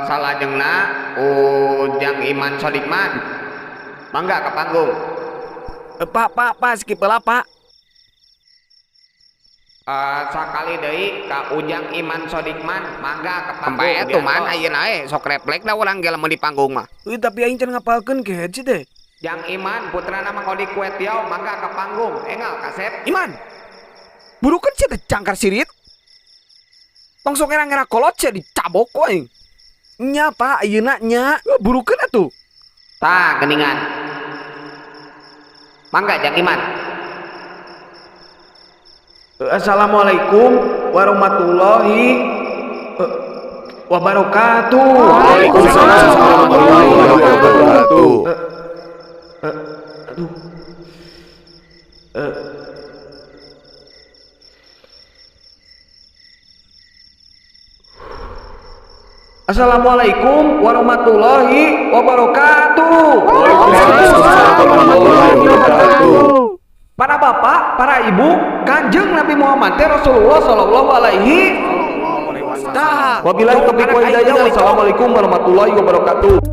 Salajengna Ujang Iman Sodikman, mangga ke panggung. Pak, Pak, Pak, skip heula, Pak. Sakali deui ka Ujang Iman Sodikman, mangga ke panggung. Bae tuh man Diantos. Ayeuna we sok refleks da urang ge lamun di panggung mah. Euy, tapi aing can ngapalkeun kehed sih teh. Jang Iman putrana Mang Odi Kuetiau, mangga ke panggung. Engal kasep. Iman. Burukeun sia teh, cangkar sirit. Tong sok ngera-ngera kolot sia, dicabok ku aing. Nya, Pak, ayeuna nya. Burukeun atuh. Tah geningan. Mangga, Jang Iman. Assalamualaikum warahmatullahi wabarakatuh. Waalaikumsalam warahmatullahi wabarakatuh. Aduh. Assalamualaikum warahmatullahi wabarakatuh. Waalaikumsalam warahmatullahi wabarakatuh. Para bapak, para ibu, Kanjeng Nabi Muhammad teh Rasulullah sallallahu alaihi. Tah, Wabillahi taufiq wal hidayah. Wassalamualaikum warahmatullahi wabarakatuh.